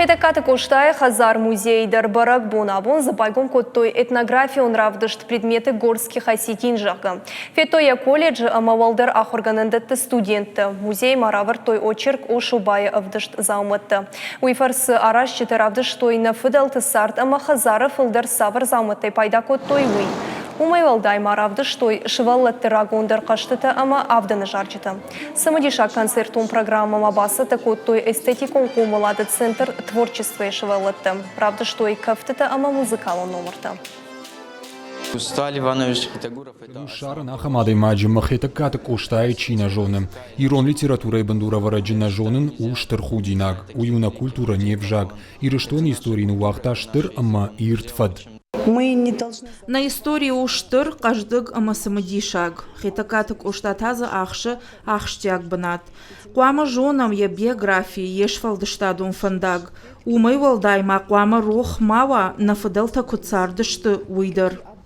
Хетӕгкаты Къостайы хӕдзар-музейы дӕр бӕрӕгбон. Абон дзы байгом кодтой этнографион равдыст «Предметы горских осетин», зӕгъгӕ. Федтой йӕ колледжы ӕмӕ уӕлдӕр ахуыргӕнӕндӕтты студенттӕ. Музейы ма равӕрдтой очерк Ошобайы ӕвдыст дзаумӕттӕ. Уый фӕрцы аразджытӕ равдыстой, нӕ фыдӕлты цард ӕмӕ хӕдзары фылдӕр цавӕр дзаумӕттӕй пайда кодтой, уый. Уымӕй уӕлдай ма равдыстой сывӕллӕтты рагондӕр хъӕзтытӕ ӕмӕ авдӕны зарджытӕ. Цымыдисаг концертон программӕмӕ бацӕттӕ кодтой эстетикон хъомылады центр «Творчество-йы сывӕллӕттӕ. Равдыстой кӕфтытӕ ӕмӕ музыкалон номыртӕ. Ссарын ахӕм адӕймаджы мӕ Хетӕгкаты Къостайы чи нӕ зоны. Ирон литературӕйы бындурӕвӕрӕджы нӕ зонын у стыр худинаг. Уый у нӕ культурӕ, не взаг. Ирыстоны историйы ныууагъта стыр ӕмӕ ирд фӕд. Нӕ истори у стыр, хъӕздыг ӕмӕ цымыдисаг. Хетӕгкаты Къоста та дзы ахсы ахсджиаг бынат. Хъуамӕ зонӕм йӕ биографи, йе сфӕлдыстадон фӕндаг. Уымӕй уӕлдай ма хъуамӕ рох ма уа, нӕ фыдӕлтӕ куыд цардысты, уый дӕр.